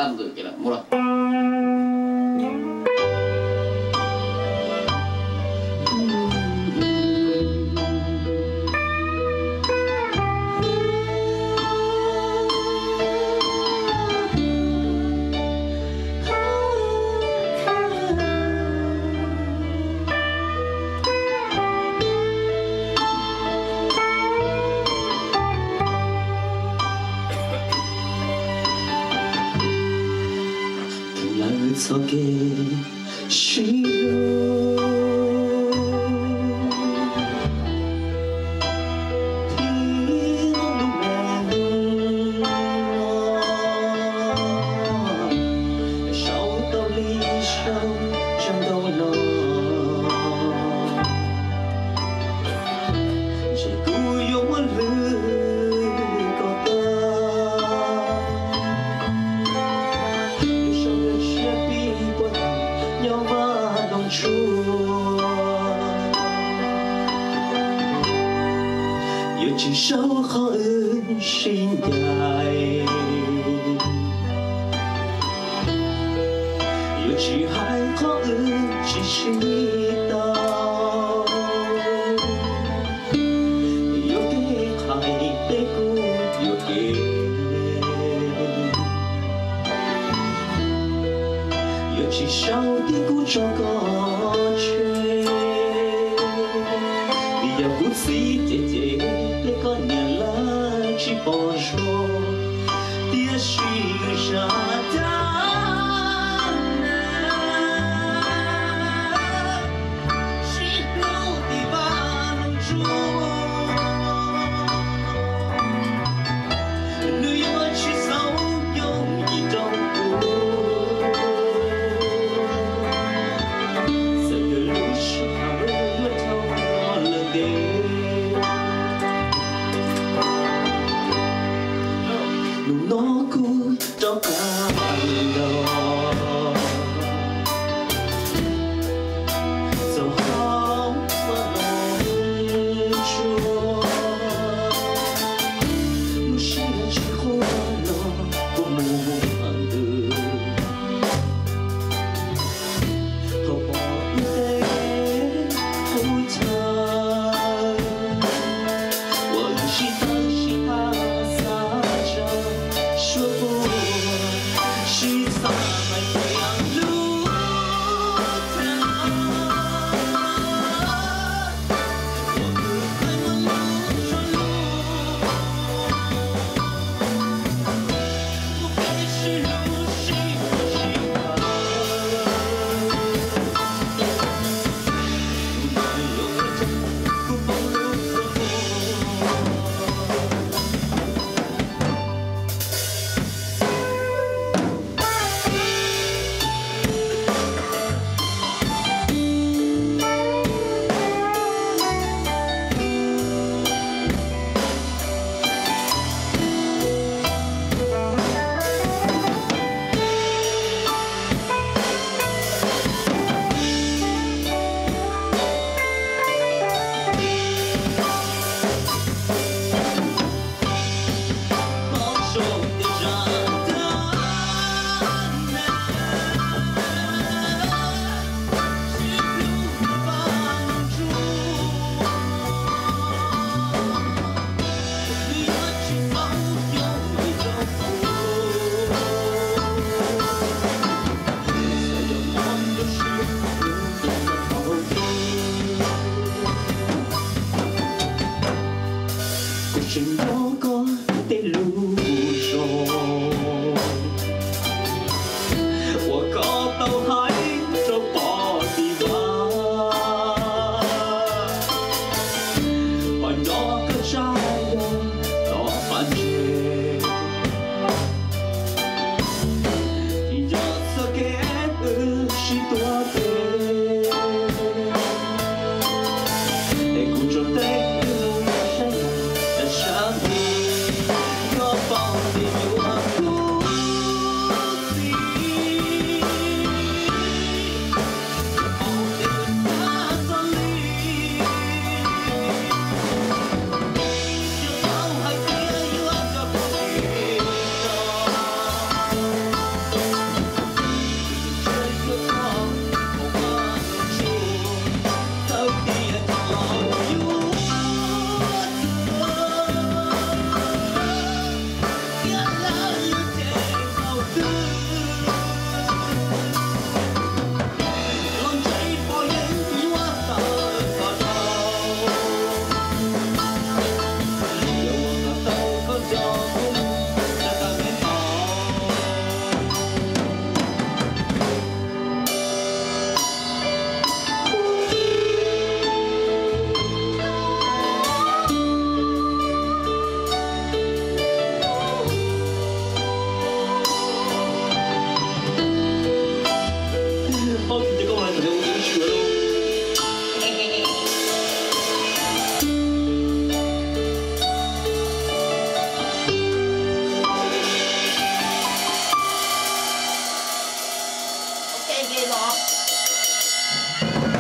Tab ntawm kev lam muab los. Lawv txoj kev sib hlub thiab lub me hlub no, sau tau li sau tsa ntau no, ntshe kuv yuav muab hlwb kom tag. Yuav sau lub siab pib puag thaum nyob vaj loog tshua, yuav tsis sau qhov wb sib ncaim, yuav tsis hais qhov wb tsis sib tau. Yuav kev qhais tej kuj yuav kev, yuav tsis sau thiab kuv tso koj tseg. Vim yog kuv txiv ces ces thiab koj niam lawv tsis pom zoo, tiam sis zaj dab neeg sib hlub tim vaj loog tshua, nws yuav tsis xaus yooj yim rau kuv. Txawm yog lub sij hawm yuav dhau los lawm ntev, hnub no kuv rov qab los txog hauv vaj loog tshua, lub siab tsis quaj los kuv mus ntws. Thaum pom ib teg qub chaw uas lwm sib tawm sib tham xav tsa suab puag, sib xav hais tias lub thaum uas kuv qhia muaj lub suab lub, kuv peb sib hlub sib tham. Kuv tseem nco koj tej lus zoo uas koj tau hais rau pog tim vaj, pog nyob koj tsav yog tom fab ntseg. Tsis nco txoj kev wb sib tuav tes, es kuv tso tes wb mus saib nraum sab ntug. Ces los